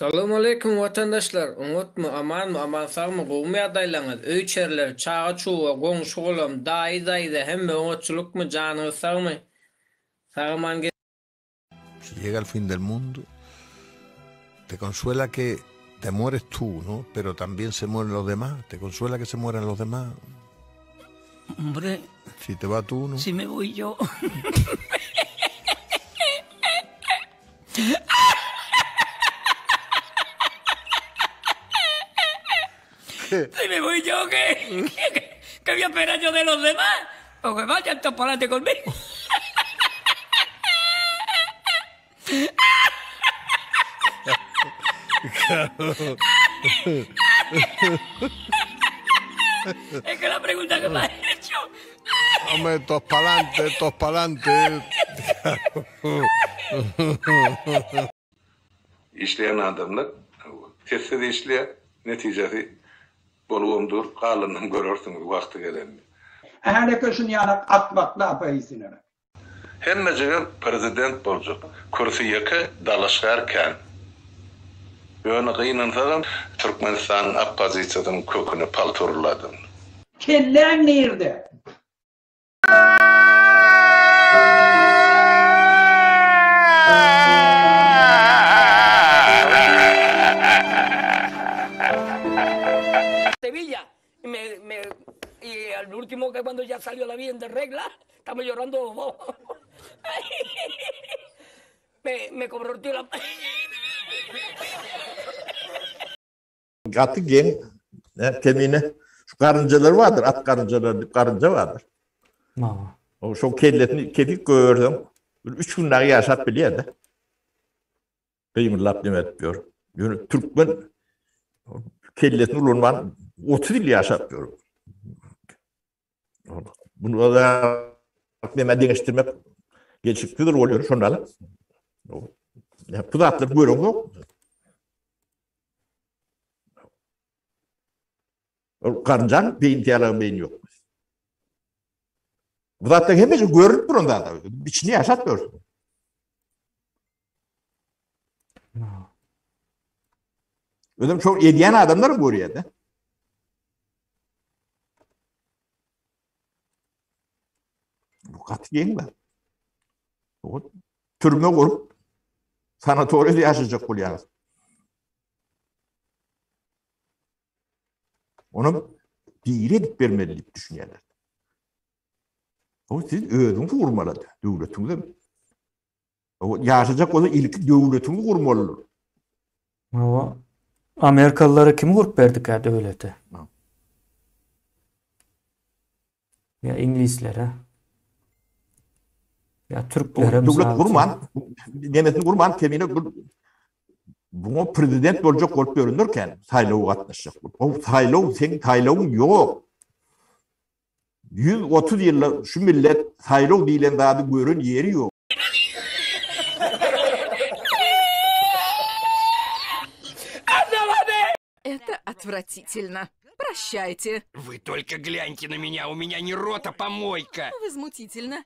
Salowmaleýkim watandaşlar! Oňatmy, amanmy, aman sagmy, gowumy ýagdaýlaňyz? Öý içeriler, çaga çuga, goňşy golam, daýy daýza hemme oňatçylykmy, janyňyz sagmy? Sag aman ge. Si llega el fin del mundo, te consuela que te mueres tú, ¿no? Pero también se mueren los demás. ¿Te consuela que se mueran los demás? Hombre. Si te va tú, ¿no? Si me voy yo. Si me voy yo, ¿qué? ¿Qué, qué voy a esperar yo de los demás? Porque vayan todos para adelante conmigo. Es que la pregunta que me has hecho. Hombre, todos pa'lante, todos pa'lante. Işleýän adamlar sessiz işleýär, netijesi bolubam dur, galanynam görersiňiz wagty gelende. Häleke şuny ýalak atmakly opozisioner. Hemmejigem prezident boljak. Kürsi ýeke, dalaşgär kän. Ýöne gynansagam Türkmenistanyň oppozisiýasynyň köküne palta urulady. Kelläň nirde? Sevilla me, me, y al último que cuando ya salió la bien de regla, estamos llorando los dos. me, me cobró el tío la... Gaty geň, kemine şu garynjalar bardyr, at garynjalary diýip garynja bardyr. O şo kellesini kesip goýberseň, bir üç gün dagy ýaşap bilýär-de. Gymyldap neme edip ýör. Ýöne türkmen kellesini ulanman 30 ýyl ýaşap ýör. Bunu da neme deňeşdirmek gelşiksizdir bolýar şonda. Bu zatlar göreňok. Ol garynjaň beýni ýaly beýni ýok. Bu zatlar hemmesi görülüp duran zatlar. Içini ýaşap görsün. Özüm çok edýän adamlar görýär-de. Bu gaty geň zat. Türme gurup sanatoriýada ýaşajak bolýarys. Onam diri edip bermeli diýip düşünýärler. O siz özüňiz gurmaly döwletiňizi. O ýaşajak bolsa ilki döwletiňizi gurmalydyr. Hawa. Amerikalylara kim gurup berdikä döwleti? Ýa iňlislere. Ýa türklere Döwlet gurman, nemesini gurman kemine bu buňa prezident boljak bolup ýöründirken saýlawa gatnaşjak bolup. O saýlaw seň saýlawyň ýok. 130 ýylda şu millet saýlaw diýlen zady gören ýeri ýok. Это отвратительно. Прощайте. Вы только гляньте на меня, у меня не рот, а помойка. Возмутительно.